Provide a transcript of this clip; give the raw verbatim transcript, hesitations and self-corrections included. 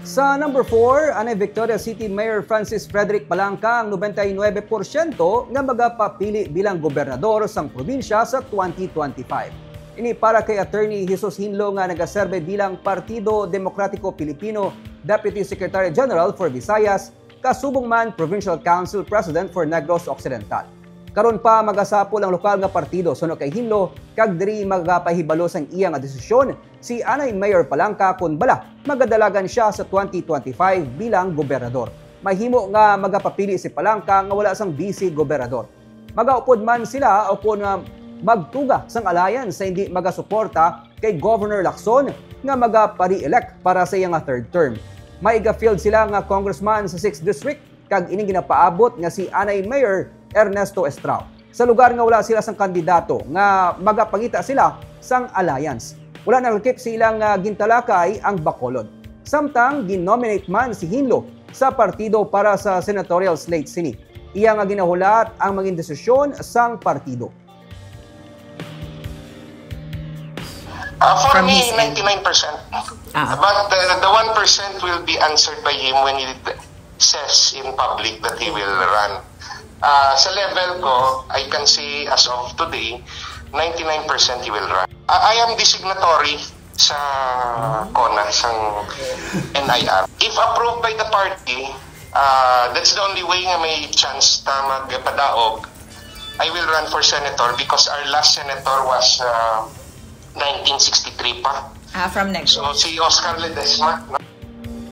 Sa number four, anay Victoria City Mayor Francis Frederick Palanca ang nobenta y nuebe porsyento nga magapapili bilang gobernador sang probinsya sa twenty twenty-five. Ini para kay Attorney Jesus Hinlo nga nagaserbe bilang Partido Demokratiko Pilipino Deputy Secretary General for Visayas, kasubong man Provincial Council President for Negros Occidental. Karon pa, magasapol ang lokal nga partido suno kay Hinlo, kag diri magapahibalo sang iya nga desisyon si anay Mayor Palanca kon bala magadalagan siya sa twenty twenty-five bilang gobernador. Mahimo nga magapapili si Palanca nga wala sang vice gobernador. Magaupod man sila o kon, ah, magtuga sang alliance sa hindi magasuporta kay Governor Lacson nga magapa-re-elect para sa iya nga third term. May iga-field sila nga congressman sa sixth District, kag ining ginapaabot nga si anay Mayor Ernesto Estrao. Sa lugar nga wala sila sang kandidato nga magapangita sila sang alliance, wala nalakip sa ilang, ah, gintalakay ang Bacolod. Samtang gin-nominate man si Hinlo sa partido para sa senatorial slate sini, iya nga ginahulat ang maging desisyon sang partido. Uh, for From me, his end. ninety-nine percent. Ah. But uh, the one percent will be answered by him when he says in public that he will run. Uh, sa level ko, I can say as of today, ninety-nine percent he will run. I, I am designatory sa CONA, sang N I R. If approved by the party, uh, that's the only way nga may chance ta magpadaog. I will run for senator because our last senator was uh, nineteen sixty-three pa. Ah, from Negros. So, si Oscar Ledesma, no?